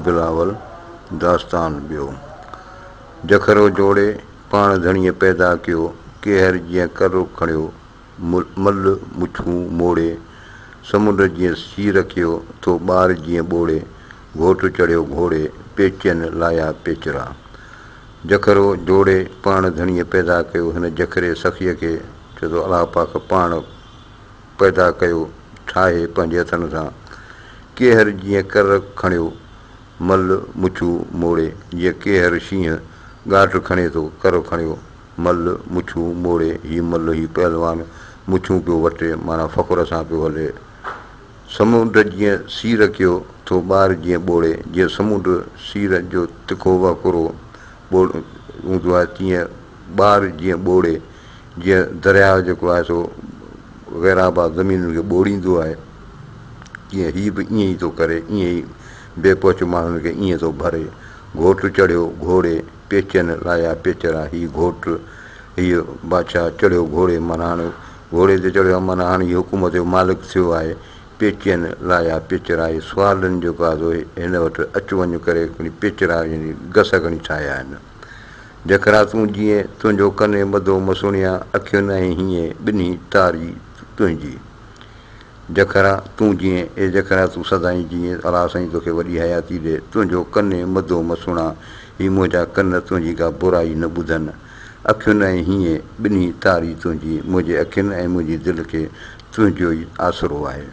بلاول، داستان ٻيو. جکرو جوڙي، پاڻ ڌڻيء پيدا ڪيو، ڪيهر جيئن ڪر کڻيو، مل مڇون موڙي، سمنڊ جيئن سير ڪيو، ٿو ٻار جيئن ٻوڙي، گهوٽ چڙهيو گهوڙي، پيچين لايا پيچرا. جکرو جوڙي، پاڻ ڌڻيء پيدا ڪيو، هن جکري سخيء کي چئي ٿو الله پاڪ پاڻ پيدا ڪيو، ٺاهي پنهنجي هٿن سان. ڪيهر جيئن ڪر کڻيو، مل مڇون موڙي، جيئن ڪيهر شينهن ڳاٽ کڻي ٿو، ڪر کڻيو، مل مڇون موڙي، هي مل، هي پهلوان مڇون پيو وٽي، معنيٰ فخر سان پيو هلي. سمنڊ جيئن سير ڪيو، ٿو ٻار جيئن ٻوڙي، جيئن سمنڊ سير جو تکو وهڪرو ٻوڙ هوندو آهي، تيئن ٻار جيئن ٻوڙي، جيئن درياء جيڪو آهي سو غيرآباد زمينن کي ٻوڙيندو آهي، تيئن هي به ائين ئي ٿو ڪري، ائين ئي بي پهچ ماڻهن کي ائين ٿو ڀري. گهوٽ چڙهيو گهوڙي، پيچن لايا پيچرا، هي گهوٽ، هيء بادشاهه چڙهيو گهوڙي معنيٰ هاڻي گهوڙي تي چڙهيو آهي معنيٰ هاڻي هي حڪومت جو مالڪ ٿيو آهي، پيچين لايا پيچرا، هي سوالن جيڪو آهي سو هن وٽ اچ وڃ ڪري کڻي پيچرا يعني گس کڻي ٺاهيا آهن. جکرا تون جيئين، تنهنجو ڪني مڌو مسڻيا، اکين ۽ هينئين ٻنهي تاري تنهنجي. جکرا تون جيئين، اي جکرا تون سدائين جيئين، الله سائين توکي وڏي حياتي ڏي، تنهنجو ڪني مڌو مسڻا، هي منهنجا ڪن تنهنجي ڪا برائي نه ٻڌن. اکين ۽ هينئين ٻنهي تاري تنهنجي، منهنجي اکين ۽ منهنجي دل کي تنهنجو ئي آسرو آهي.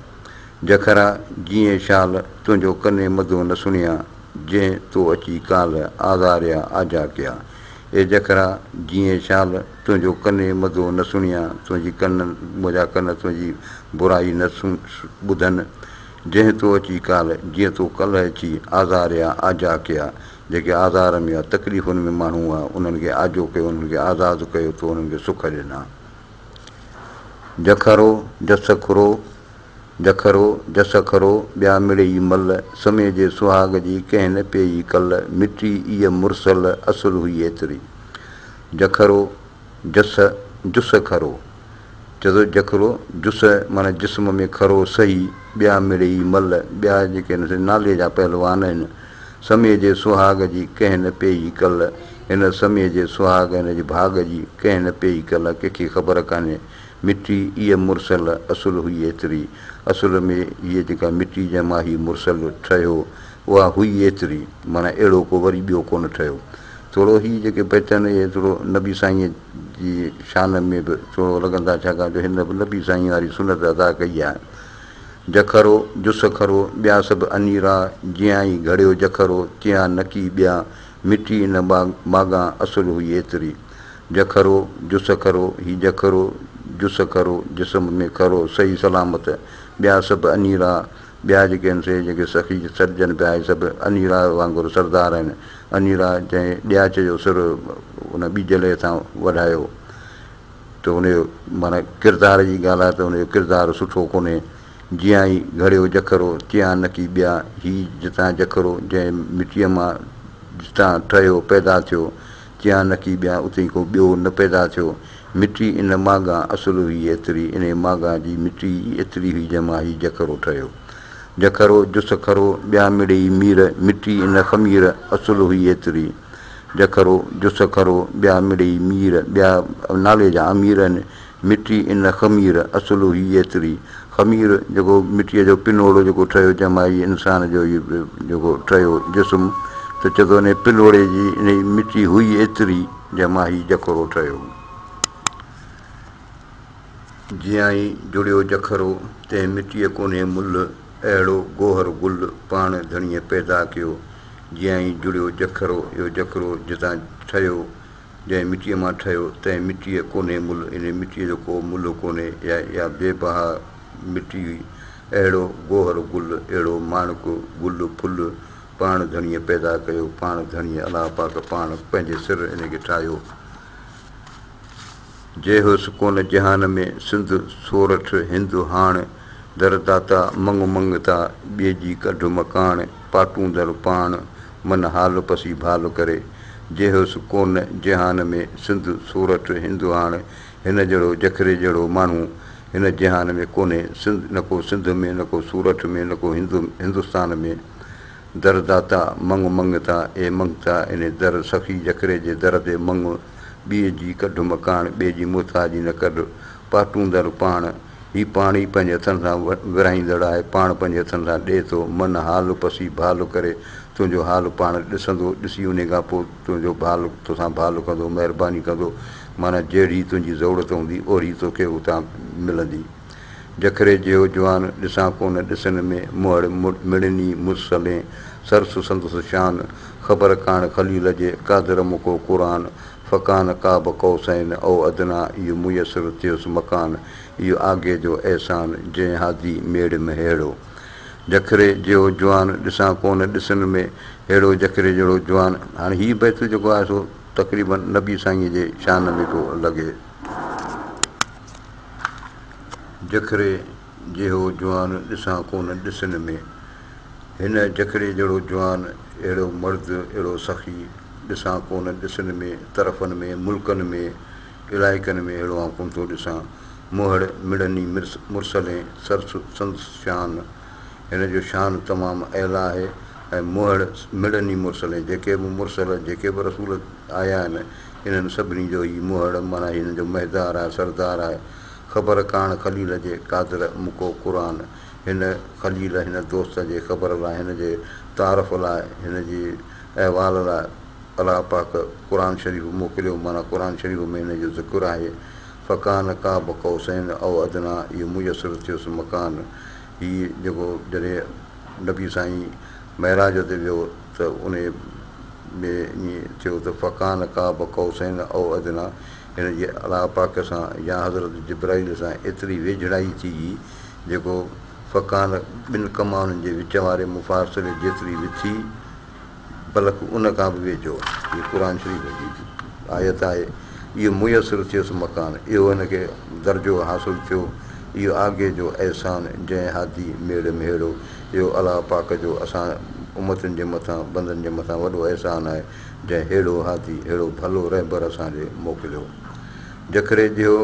جکرا جيئين شال، تنهنجو ڪني مڌو نه سڻيا، جنهن تو اچي ڪالهه آزاريا آجا ڪيا. اي جکرا جيئين شال، تنهنجو ڪني مڌو نه سڻيان، تنهنجي ڪن منهنجا ڪن تنهنجي برائي نه ٻڌن. جنهن تو اچي ڪالهه، جيئن تو ڪلهه اچي آزاريا آجا ڪيا، جيڪي آزار ۾ هئا، تڪليفن ۾ ماڻهو هئا، انهن کي آجو ڪيو، انهن کي آزاد ڪيو، تو انهن کي سک ڏنا. جکرو، جس کرو، جکرو، جس کرو، ٻيا مڙيئي مل، سمي جي سهاڳ جي ڪنهن نه پيئي ڪل، مٽي ايء مرسل، اصل هئي ايتري. جکرو، جس، جس کرو. چئي ٿو جکرو، جس معنيٰ جسم ۾ کرو سهي، ٻيا مڙيئي مل، ٻيا جيڪي آهن سي نالي جا پهلوان آهن. سمي جي سهاڳ جي ڪنهن نه پيئي ڪل، هن سمي جي سهاڳ، هن جي ڀاڳ جي ڪنهن نه پيئي ڪل، ڪنهن کي خبر ڪانهي. مٽي ايء مرسل، اصل هئي ايتري. اصل ۾ هيء جيڪا مٽي جنهن مان هي مرسل ٺهيو، اها هئي ايتري، معنيٰ اهڙو ڪو وري ٻيو ڪونه ٺهيو. ٿورو هي جيڪي بيت آهن، اهي ٿورو نبي سائينء جي شان ۾ به ٿورو لڳن ٿا، ڇاڪاڻ جو هن به نبي سائينء واري سنت ادا ڪئي آهي. جکرو، جس کرو، ٻيا سڀ انيرا، جيان ئي گهڙيو جکرو، تيان نڪي ٻيا، مٽي ان ماڳان، اصل هئي ايتري. جکرو، جس کرو، هي جکرو، جس کرو، جسم ۾ کرو، صحيح سلامت، ٻيا سڀ انيرا، ٻيا جيڪي آهن سي جيڪي سخي سڏجن پيا، اهي سڀ انيرا وانگر سردار آهن. انيرا جنهن ڏياچ جو سر ان ٻيجلي هٿان وڍايو ته ان جو معنيٰ ڪردار جي ڳالهه آهي ته ان جو ڪردار سٺو ڪونهي. جيان ئي گهڙيو جکرو، تيان نڪي ٻيا. هي جتان جکرو، جنهن مٽيء مان جتان ٺهيو، پيدا ٿيو، تيان نڪي ٻيا، اتي ڪو ٻيو نه پيدا ٿيو. مٽي ان ماڳان اصل هئي ايتري، انهيء ماڳان جي مٽي ئي ايتري هئي جنهن مان هي جکرو ٺهيو. جکرو، جس کرو، ٻيا مڙيئي مير، مٽي ان خمير، اصل هئي ايتري. جکرو، جس کرو، ٻيا مڙيئي مير، ٻيا نالي جا امير آهن، مٽي ان خمير، اصل هئي ايتري. خمير، جيڪو مٽيء جو پنوڙو جيڪو ٺهيو، جنهن مان هي انسان جو هي جيڪو ٺهيو جسم، ته چئي ٿو انهيء پنوڙي جي انهيء مٽي هئي ايتري، جنهن مان هي جکرو ٺهيو. جيان ئي جڙيو جکرو، تنهن مٽيء ڪونهي ملهه، اهڙو گوهر گل، پاڻ ڌڻيء پيدا ڪيو. جيان ئي جڙيو جکرو، اهو جکرو جتان ٺهيو، جنهن مٽيء مان ٺهيو، تنهن مٽيء ڪونهي ملهه، انهيء مٽيء جو ڪو ملهه ڪونهي يا اها بي بها مٽي هئي. اهڙو گوهر گل، اهڙو ماڻڪ گل ڦل، پاڻ ڌڻيء پيدا ڪيو، پاڻ ڌڻيء الله پاڪ پاڻ پنهنجي سر انهيء کي ٺاهيو. جي هيس ڪونه جهان ۾، سنڌ سورٺ هند هاڻ، در داتا مڱ مڱتا، ٻئي جي ڪڍ مڪاڻ، پاٽون در پاڻ، من حال پسي ڀال ڪري. جي هيس ڪونه جهان ۾، سنڌ سورٺ هند هاڻ، هن جهڙو جکري جهڙو ماڻهو، هن جهان ۾ ڪونهي، سنڌ نڪو سنڌ ۾، نڪو سورٺ ۾، نڪو هند هندستان ۾. در داتا، مڱ مڱتا، اي مڱتا، انهي در سخي جکري جي در تي مڱ، ٻئي جي ڪڍ مڪاڻ، ٻئي جي محتاجي نه ڪڍ، پاٽوندر پاڻ، هي پاڻ ئي پنهنجي هٿن سان ورهائيندڙ آهي، پاڻ پنهنجي هٿن سان ڏئي ٿو، من حال پسي ڀال ڪري، تنهنجو حال پاڻ ڏسندو، ڏسي انهي کان پوء تنهنجو ڀال توسان ڀال ڪندو، مهرباني ڪندو، معنيٰ جهڙي تنهنجي ضرورت هوندي، اوهڙي توکي اتان ملندي. جکري جيهو جوان، ڏسان ڪونه ڏسن ۾، مهڙ مڙني مرسلين، سرس سندس شان، خبر ڪاڻ خليل جي، قادر مڪو قرآن، فڪان قاب قوسين او ادنيٰ، اهو ميسر ٿيس مڪان، اهو آگي جو احسان، جنهن هادي ميڙ م ههڙو. جکري جيهو جوان، ڏسان ڪونه ڏسن ۾، ههڙو جکري جهڙو جوان. هاڻي هي بيت جيڪو آهي سو تقريباً نبي سائينء جي شان ۾ ٿو لڳي. جکري جيهو جوان، ڏسان ڪونه ڏسن ۾. هن جکري جهڙو جوان، اهڙو مرد، اهڙو سخي، ڏسان ڪونه ڏسن ۾، طرفن ۾، ملڪن ۾، علائقن ۾ اهڙو آئون ڪونه ٿو ڏسان. مهڙ مڙني مرسلين، سرس سندس شان. هن جو شان تمام اعليٰ آهي ۽ مهڙ مڙني مرسلين، جيڪي به مرسل، جيڪي به رسول آيا آهن، انهن سڀني جو هي مهڙ معنيٰ هن جو مهدار آهي، سردار آهي. خبر ڪاڻ خليل جي، قادر مڪو قرآن. هن خليل، هن دوست جي خبر لاء، هن جي تعارف لاء، هن جي احوال لاء الله پاڪ قرآن شريف موڪليو، معنيٰ قرآن شريف ۾ هن جو ذڪر آهي. فڪان قاب قوسين او ادنيٰ، اهو ميسر ٿيس مڪان. هي جيڪو جڏهن نبي سائين معراج تي ويو ته انهي ۾ ائين ٿيو ته فڪان قاب قوسين او ادنيٰ، هن جي الله پاڪ سان يا حضرت جبرائيل سان ايتري ويجهڙائي ٿي وئي جيڪو فڪان ٻن ڪمانن جي وچ واري مفاصلي جيتري وٿي بلڪ ان کان به ويجهو. هي قرآن شريف جي آيت آهي. اهو ميسر ٿيس مڪان، اهو هن کي درجو حاصل ٿيو، اهو آگي جو احسان جنهن هادي ميڙ مهيڙو، اهو الله پاڪ جو اسان امتن جي مٿان، بندن جي مٿان وڏو احسان آهي، جنهن ههڙو هادي، ههڙو ڀلو رهبر اسان ڏي موڪليو. جکري جيهو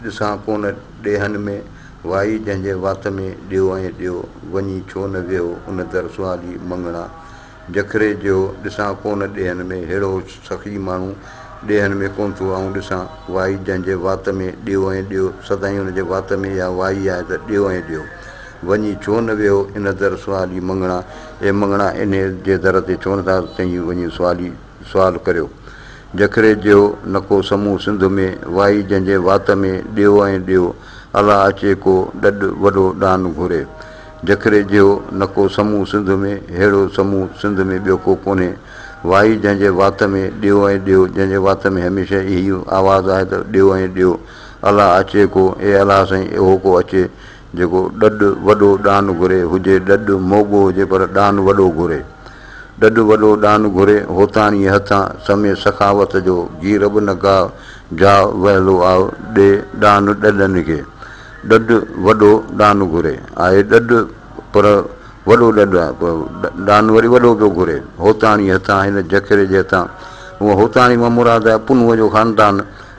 ڏسان ڪونه ڏيهن ۾، وائي جنهن جي وات ۾ ڏيو ۽ ڏيو، وڃي ڇو نه ويهو ان در سوالي مڱڻا. جکري جيهو ڏسان ڪونه ڏيهن ۾، ههڙو سخي ماڻهو ڏيهن ۾ ڪونه ٿو آئون ڏسان. وائي جنهن جي وات ۾ ڏيو ۽ ڏيو، سدائين ان جي وات ۾ اها وائي آهي ته ڏيو ۽ ڏيو. وڃي ڇو نه ويهو ان در سوالي مڱڻا، اي مڱڻا انهيء جي در تي ڇو نه ٿا تئين وڃي سوالي سوال ڪريو. جکري جيهو نه ڪو سمون سنڌ ۾، وائي جنهن جي وات ۾ ڏيو ۽ ڏيو، الا اچي ڪو ڏڏ وڏو ڏان گهري. جکري جيهو نه ڪو سمون سنڌ ۾، ههڙو سمون سنڌ ۾ ٻيو ڪو ڪونهي. وائي جنهن جي وات ۾ ڏيو ۽ ڏيو، جنهن جي وات ۾ هميشه اهي آواز آهي ته ڏيو ۽ ڏيو، الا اچي ڪو، اي الله سائين اهو ڪو اچي، جيڪو ڏڏ وڏو ڏان گهري، هجي ڏڏ موڳو هجي پر ڏان وڏو گهري. ڏڏ وڏو ڏان گهري، هوتاڻيء هٿان، سمي سخاوت جو، گير به نه گاء، جاء وهلو آء، ڏي ڏان ڏڏن کي. ڏڏ وڏو ڏان گهري. آهي ڏڏ پر وڏو ڏڏ آهي، پر ڏان وري وڏو پيو گهري. هوتاڻيء هٿان، هن جکري جي هٿان. هونء هوتاڻي مان مراد آهي پنهونء جو خاندان.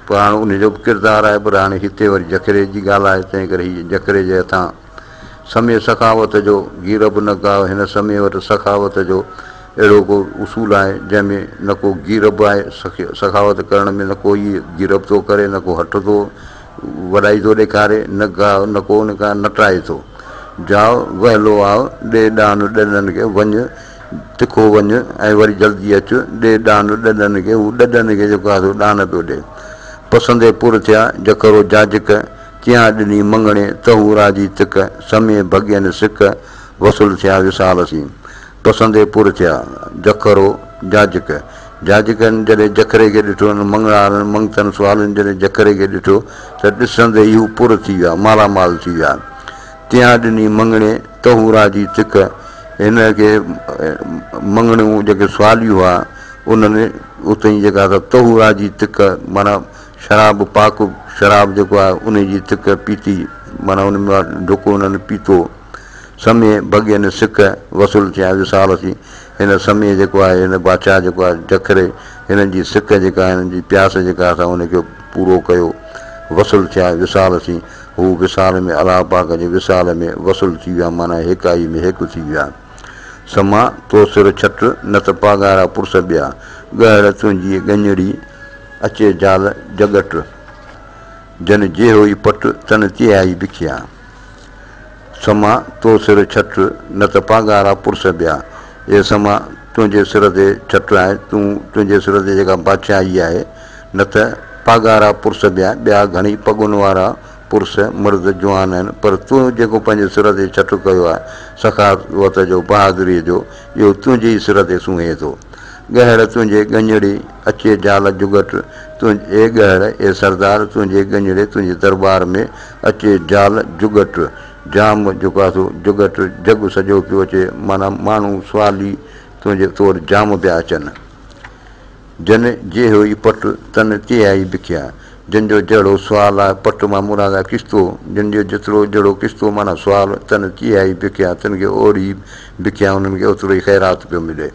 پر هاڻ ان جو به ڪردار آهي پر هاڻي هتي وري جکري جي ڳالهه آهي تنهن ڪري هي جکري جي هٿان سمي سخاوت جو گيرب نه گاء هن سمي وٽ سخاوت جو اهڙو ڪو اصول آهي جنهن ۾ نه ڪو گيرب آهي سخاوت ڪرڻ ۾ نه ڪو هي گيرب ٿو ڪري نه ڪو هٺ ٿو وڏائي ٿو ڏيکاري نه گاء نه ڪو ان کان نٽائي ٿو جاء وهلو آء ڏي ڏان ڏڏن کي وڃ تکو وڃ ۽ وري جلدي اچ، ڏي ڏان ڏڏن کي، هو ڏڏن کي جيڪو آهي سو ڏان پيو ڏي. پسندي پر ٿيا، جکرو جاجڪ، تيان ڏني مڱڻي، طهورا جي تڪ، سمي ڀڳين سڪ، وصل ٿيا وصال سين. پسندي پر ٿيا، جکرو جاجڪ. جاجڪن جڏهن جکري کي ڏٺو، انهن مڱڻهارن، مڱتن، سوالين جڏهن جکري کي ڏٺو ته ڏسندي ئي هو پر ٿي ويا، مالا مال ٿي ويا. تيان ڏني مڱڻي، طهورا جي تڪ، هن کي مڱڻيون جيڪي سوالي هئا، انهن اتي جيڪا سا طهورا جي تڪ معنيٰ شراب پاڪ شراب جيڪو آهي انهي جي تڪ پيتي معنيٰ ان مان ڍڪ انهن پيتو. سمي ڀڳين سڪ، وصل ٿيا وصال سين. هن سمي جيڪو آهي هن بادشاهه جيڪو آهي جکري هنن جي سڪ جيڪا هنن جي پياس جيڪا سا ان کي پورو ڪيو. وصل ٿيا وصال سين. هو وصال ۾ الله پاڪ جي وصال ۾ وصل ٿي ويا معنيٰ هيڪائي ۾ هيڪ ٿي ويا. سما، تو سر ڇٽ، نه ته پاڳارا پرس ٻيا. ڳهڙ تنهنجي ڳڃڙي، اچي جال جڳٽ. جن جيهو ئي پٽ، تن تيها ئي بکيا. سما، تو سر ڇٽ، نه ته پاڳارا پرس ٻيا. اي سما، تنهنجي سر تي ڇٽ آهي، تون تنهنجي سر تي جيڪا بادشاهي آهي، نه ته پاڳارا پرس ٻيا، ٻيا گهڻي پڳن وارا پرس، مرد، جوان آهن، پر تون جيڪو پنهنجي سر تي ڇٽ ڪيو آهي، سخاوت جو، بهادريء جو، اهو تنهنجي ئي سر تي سونهين ٿو. ڳهڙ تنهنجي ڳڃڙي، اچي جال جڳٽ، تون اي ڳهڙ، اي سردار، تنهنجي ڳڃڙي، تنهنجي درٻار ۾، اچي جال جڳٽ، جام جيڪو آهي سو جڳٽ، جڳ سڄو پيو اچي، معنيٰ ماڻهو سوالي تنهنجي تو وٽ جام پيا اچن. جن جيهو ئي پٽ، تن تيها ئي بکيا. جن جو جهڙو سوال آهي، پٽ مان مراد آهي قسطو، جن جو جيترو جهڙو قسطو معنيٰ سوال، تن تيها ئي بکيا، تن کي اوڙي ئي بکيا، انهن کي اوترو ئي خيرات پيو ملي.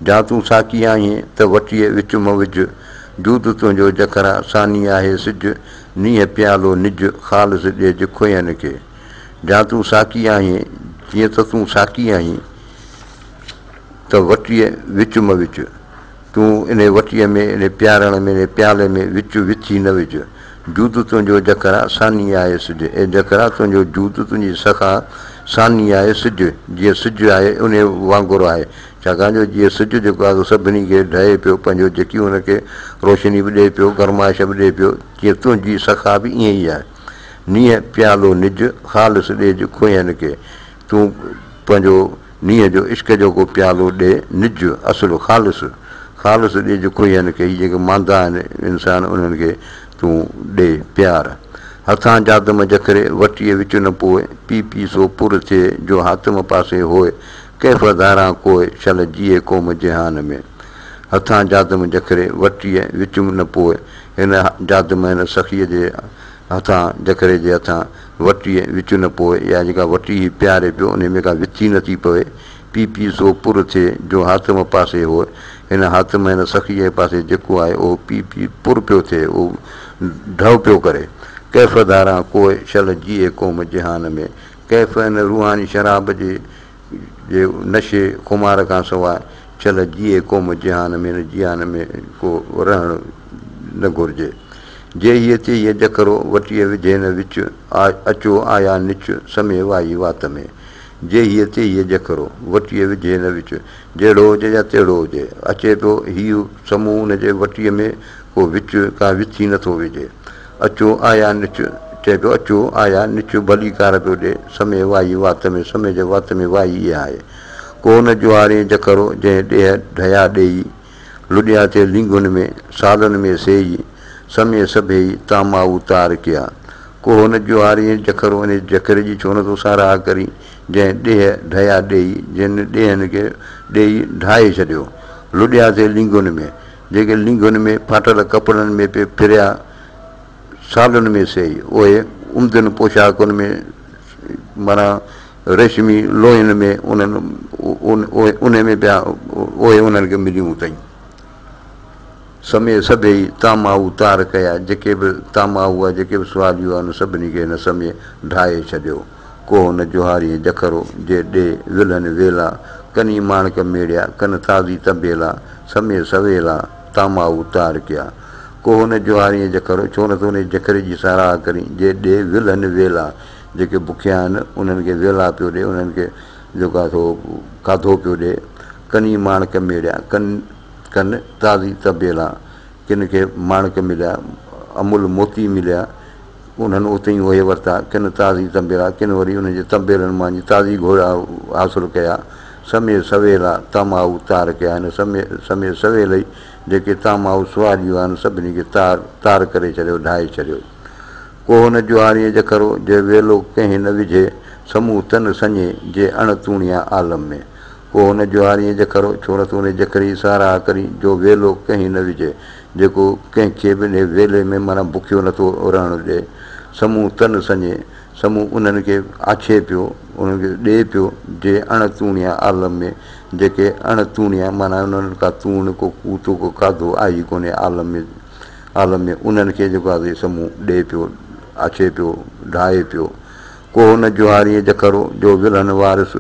جا تون ساقي آهين، ته وٽيء وچ م وجهه، جود تنهنجو جکرا، ثاني آهي سج، نينهن پيالو نج، خالص ڏيج کوهين کي. جا تون ساقي آهين، جيئن ته تون ساقي آهين، ته وٽيء وچ م وجهه. تون انهيء وٽيء ۾، انهيء پيارڻ ۾، انهيء پيالي ۾ وچ وٿي نه وجهه. جود تنهنجو جکرا، ثاني آهي سج. اي جکرا، تنهنجو جود، تنهنجي سخا، ثاني آهي سج. جيئن سج آهي، انهيء وانگر آهي. ڇاڪاڻ جو جيئن سج جيڪو آهي سو سڀني کي ڍئي پيو، پنهنجو جيڪي ان کي روشني به ڏئي پيو، گرمائش به ڏئي پيو، تيئن تنهنجي سخا به ائين ئي آهي. نينهن پيالو نج، خالص ڏيج کوهين کي. تون پنهنجو نينهن جو عشق جو ڪو پيالو ڏي، نج، اصل، خالص، خالص ڏيج کوهين کي، هي جيڪي ماندا آهن انسان انهن کي تون ڏي پيار. هٿان جادم جکري، وٽيء وچ نه پوء، پي پي سو پر ٿئي، جو حاتم پاسي هوء، ڪيف ڌاران ڪوء، شل جيئي قوم جهان ۾. هٿان جادم جکري، وٽيء وچ نه پوء، هن جادم هن سخيء جي هٿان، جکري جي هٿان، وٽيء وچ نه پوء، اها جيڪا وٽي هي پياري پيو، انهيء ۾ ڪا وٿي نه ٿي پوي. پي پي سو پر ٿئي، جو حاتم پاسي هوء. هن حاتم هن سخيء جي پاسي جيڪو آهي، اهو پي پي پر پيو ٿئي، اهو ڍؤ پيو ڪري. ڪيف ڌاران ڪوء، شل جيئي قوم جهان ۾. ڪيف هن روحاني شراب جي جي نشي خمار کان سواء، شل جيئي قوم جهان ۾، هن جهان ۾ ڪو رهڻ نه گهرجي. جي هيء ٿئي هيء جکرو، وٽيء وجهي نه وچ، اچو آيا نچ، سمي وائي وات ۾. جي هيء ٿئي هيء جکرو، وٽيء وجهي نه وچ، جهڙو هجي يا تهڙو هجي، اچي پيو هيء سمون ان جي وٽيء ۾ ڪو وچ، ڪا وٿي نه ٿو وجهي. اچو آيا نچ، چئي پيو اچو آيا نچ، ڀليڪار پيو ڏي، سمي وائي وات ۾، سمي جي وات ۾ وائي اها آهي. ڪو نه جوهارين جکرو، جنهن ڏيهه ڍيا ڏيئي. لڏيا ٿي لينگهن ۾، سالن ۾ سيئي، سمي سڀيئي، تامائو تار ڪيا. ڪوهه نه جوهارين جکرو، انهي جکري جي ڇو نه ٿو ساراهه ڪرين، جنهن ڏيهه ڍيا ڏيئي، جن ڏيهن کي ڏيئي ڍائي ڇڏيو. لڏيا ٿي لينگهن ۾، جيڪي لينگهن ۾، ڦاٽل ڪپڙن ۾ پئي ڦريا، سالن ۾ سيئي، اهي عمدين پوشاڪن ۾، معنيٰ ريشمي لوئين ۾ انهن انهي ۾ پيا اهي انهن کي مليون اٿئي. سمي سڀيئي طامائو تار ڪيا، جيڪي به طامائو هئا، جيڪي به سوالي هئا، انهن سڀني کي هن سمي ڍائي ڇڏيو. ڪوهه نه جوهاريء جکرو، جي ڏي ولهن ويلا، ڪني ماڻڪ ميڙيا، ڪن تازي طبيلا، سمي سويلا، طامائو تار ڪيا. ڪوهه نه جوهاريء جکرو، ڇو نه ٿو انهي جکري جي ساراهه ڪرين، جي ڏي ولهن ويلا، جيڪي بکيا آهن، انهن کي ويلا پيو ڏي، انهن کي جيڪو آهي سو کاڌو پيو ڏي. ڪني ماڻڪ ميڙيا، ڪن ڪن تازي طبيلا، ڪن کي ماڻڪ مليا، املهه موتي مليا، انهن اتي ئي اهي ورتا، ڪن تازي طبيلا، ڪن وري انهن جي طبيلن مان جي تازي گهوڙا حاصل ڪيا. سمي سويلا طمائو تار ڪيا، هن سمي سمي سويل ئي جيڪي طمائو سواري هئا، انهن سڀني کي تار تار ڪري ڇڏيو، ڍائي ڇڏيو. ڪوهه نه جوهاريء جکرو، جي ويلو ڪنهن نه وجهي، سمون تن سڃي، جي اڻ توڻيا عالم ۾. ڪوهه نه جوهاريء جکرو، ڇو نه تون انهي جکري جي ساراهه ڪرين، جو ويلو ڪنهن نه وجهي، جيڪو ڪنهن کي به انهي ويلي ۾ معنيٰ بکيو نه ٿو رهڻ ڏئي. سمون تن سڃي، سمون انهن کي آڇي پيو، انهن کي ڏئي پيو، جي اڻ توڻيا عالم ۾، جيڪي اڻ توڻيا معنيٰ انهن وٽ ڪا توڻ، ڪو ڪوتو، ڪو کاڌو آهي ئي ڪونهي عالم ۾. عالم ۾ انهن کي جيڪو آهي سمون ڏئي پيو، آڇي پيو، ڍائي پيو. ڪوهه نه جوهاريء جکرو، جو ولهن وارث،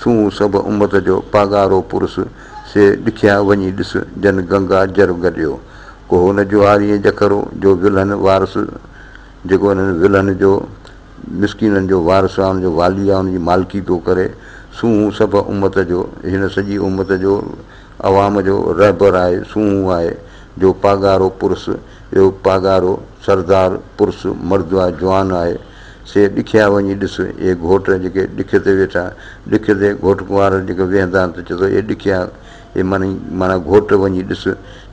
سونهون سڀ امت جو، پاڳارو پرس، سي ڏکيا وڃي ڏس، جن گنگا جر گڏيو. ڪوهه نه جوهاري ۽ جکرو، جو ولهن وارث، جيڪو انهن ولهن جو، مسڪينن جو وارث آهي، ان جو والي آهي، ان جي مالڪي پيو ڪري. سونهون سڀ امت جو، هن سڄي امت جو، عوام جو رهبر آهي، سونهون آهي، جو پاڳارو پرس، اهو پاڳارو، سردار، پرس، مرد آهي، جوان آهي. سي ڏکيا وڃي ڏس، اهي گهوٽ جيڪي ڏک تي ويٺا، ڏک تي گهوٽ ڪنوار جيڪي ويهندا آهن ته چئي ٿو اهي ڏکيا، اهي معني معنيٰ گهوٽ وڃي ڏس،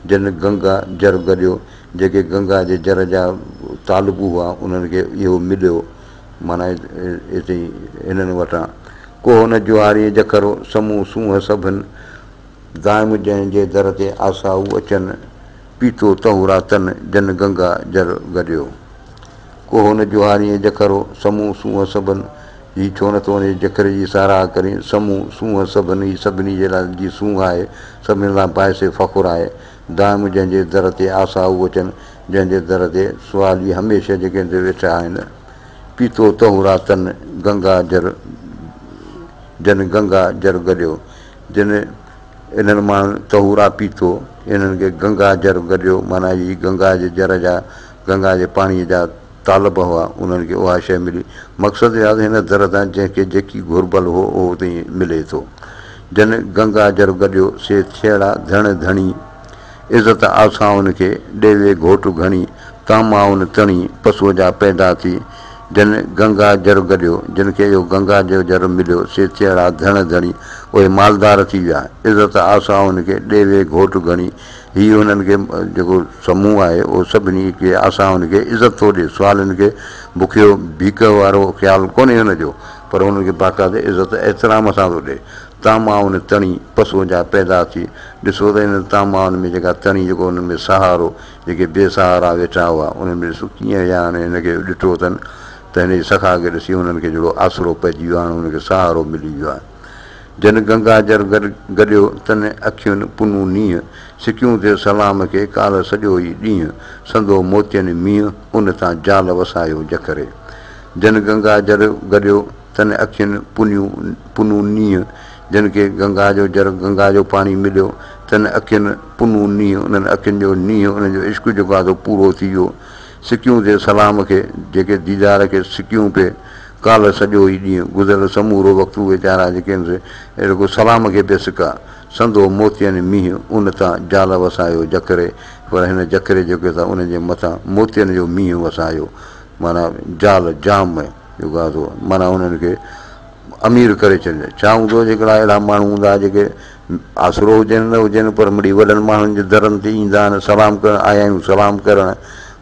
جن گنگا جر گڏيو، جيڪي گنگا جي جر جا طالبو هئا، انهن کي اهو مليو، معنيٰ اتي هنن وٽان. ڪوهه نه جوهاريء جکرو، سمون سونهن سڀن، دائم جنهن جي در تي آسائو اچن، پيتو طهورا تن، جن گنگا جر گڏيو. ڪوهه نه جوهاريء جکرو، سمون سونهن سڀن، هي ڇو نه ٿو ان جي جکري جي ساراهه ڪرين، سمون سونهن سڀن، هي سڀني جي لاء جي سونهن آهي، سڀني لاء باعث فخر آهي. دائم جنهن جي در تي آسائو اچن، جنهن جي در تي سوالي هميشه جيڪي ويٺا آهن. پيتو طهورا تن، گنگا جر جن گنگا جر گڏيو. جن انهن ماڻهن طهورا پيتو، انهن کي گنگا جر گڏيو، معنيٰ هي گنگا جي جر جا، گنگا جي پاڻيء جا طالب هئا، انهن کي اها شيء ملي. مقصد اها ته هن در تان جنهن کي جيڪي گهربل هو، اهو اتي ملي ٿو. جن گنگا جر گڏيو، سي ٿيڙا ڌڻ ڌڻي. عزت آسائن کي، ڏيوي گهوٽ گهڻي، طعمائن تڻي، پسوء جا پيدا ٿي. جن گنگا جر گڏيو، جن کي اهو گنگا جو جر مليو، سي ٿيڙا ڌڻ ڌڻي، اهي مالدار ٿي ويا. عزت آسائن کي، ڏيوي گهوٽ گهڻي، هي هنن کي جيڪو سمون آهي، اهو سڀني کي آسائن کي عزت ٿو ڏئي. سوالين کي بکيو ڀيڪ وارو خيال ڪونهي هن جو، پر هنن کي باقاعده عزت احترام سان ٿو ڏئي. طعمائن تڻي، پسون جا پيدا ٿي. ڏسو ته انهن طعمائن ۾ جيڪا تڻي، جيڪو انهن ۾ سهارو، جيڪي بي سهارا ويٺا هئا، انهن ۾ ڏسو ڪيئن ويا هاڻي هن کي ڏٺو اٿن ته هن جي سخا کي ڏسي انهن کي جهڙو آسرو پئجي ويو، هاڻي انهن کي سهارو ملي ويو آهي. جن گنگا جر گڏيو، تن اکين پنون نينهن، سڪيون ٿي سلام کي، ڪالهه سڄو ئي ڏينهن، سندو موتين مينهن، ان تان جال وسايو جکري. جن گنگا جر گڏيو، تن اکين پنيون پنون نينهن، جن کي گنگا جو جر، گنگا جو پاڻي مليو، تن اکين پنون نينهن، انهن اکين جو نينهن، انهن جو عشق جيڪو آهي سو پورو ٿي ويو. سڪيون ٿي سلام کي، جيڪي ديدار کي سڪيون پئي، ڪالهه سڄو ئي ڏينهن، گذريل سمورو وقت اهي ويچارا جيڪي آهن سي رڳو سلام کي پئي سڪا. سندو موتين مينهن، ان تان جال وسايو جکري، پر هن جکري جيڪي ته انهن جي مٿان موتين جو مينهن وسايو، معنيٰ جال، جام، جيڪو آهي سو معنيٰ انهن کي امير ڪري ڇڏيو. ڇا هوندو هو هڪڙا اهڙا ماڻهو هوندا هئا جيڪي آسرو هجين نه هجين پر مڙئي وڏن ماڻهن جي درن تي ايندا آهن سلام ڪرڻ آيا آهيون سلام ڪرڻ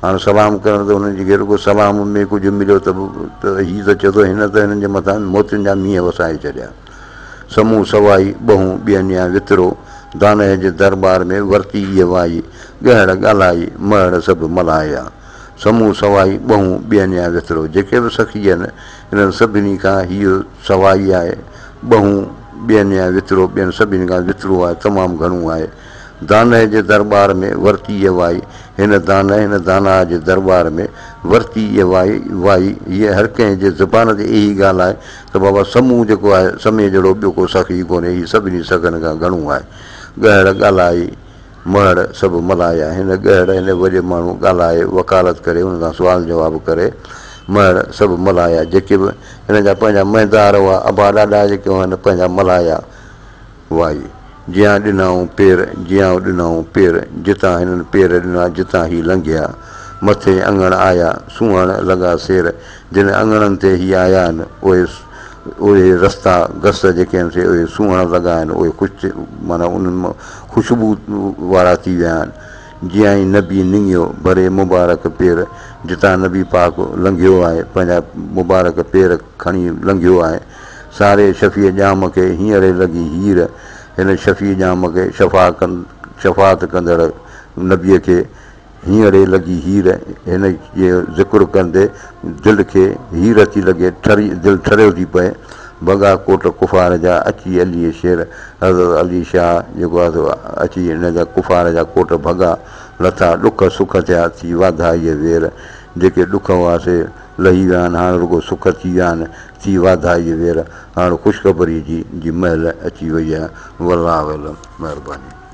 هاڻ سلام ڪرڻ ته انهن کي رڳو سلام ۾ ڪجهه مليو ته ته هي ته چئي ٿو هن ته هنن جي مٿان موتين جا مينهن وسائي ڇڏيا. سمون سوائي ٻهون ٻين يا وترو دانهه جي درٻار ۾ ورتي ايء وائي ڳهڙ ڳالهائي مهڙ سڀ ملهايا. سمون سوائي، ٻهون ٻين يا ويترو جيڪي به سخي آهن، انهن سڀني کان هيء سوائي آهي. ٻهون ٻين يا ويترو ٻين سڀني کان ويترو آهي، تمام گهڻو آهي. دانهه جي درٻار ۾ ورتي ايء وائي، هن دانهه، هن داناء جي درٻار ۾ ورتي ايء وائي، وائي، هيء هر ڪنهن جي زبان تي اهي ڳالهه آهي ته بابا سمون جيڪو آهي، سمي جهڙو ٻيو ڪو سخي ڪونهي، هي سڀني سخن کان گهڻو آهي. ڳهڙ ڳالهائي. مهڙ سڀ ملهايا. هن ڳهڙ هن وڏي ماڻهو ڳالهائي، وڪالت ڪري، ان سان سوال جواب ڪري، مهڙ سڀ ملهايا. جيڪي به هن جا پنهنجا مهندار هئا، ابا ڏاڏا جيڪي هئا، هن پنهنجا ملهايا. وائي، جيان ڏنائون پير، جيان ڏنائون پير، جتان هنن پير ڏنا، جتان هي لنگهيا. مٿي اڱڻ آيا، سونهڻ لڳا سير. جن اڱڻن تي هي آيا آهن، اهي اهي رستا گس جيڪي آهن سي اهي سونهڻ لڳا آهن، اهي خوش ٿي معنيٰ انهن مان خوشبو وارا ٿي ويا آهن. جيائين نبي نڱيو، ڀري مبارڪ پير، جتان نبي پاڪ لنگهيو آهي، پنهنجا مبارڪ پير کڻي لنگهيو آهي. ساري شفيع ڄام کي هينئري لڳي هير، هن شفيع ڄام کي شفاعت ڪندڙ نبيء کي هينئڙي لڳي هير، هن جي ذڪر ڪندي دل کي هير ٿي لڳي، ٺري دل ٺريو ٿي پئي. ڀڳا ڪوٽ ڪفار جا، اچي علي شير، حضرت علي شاهه جيڪو آهي سو اچي هن جا ڪفار جا ڪوٽ ڀڳا، لٿا ڏک سک ٿيا، ٿي واڌائيء وير، جيڪي ڏک هئا سي لهي ويا آهن، هاڻ رڳو سک ٿي ويا آهن، ٿي واڌائيء وير، هاڻ خوشخبريء جي جي مهل اچي وئي آهي. والله اعلم. مهرباني.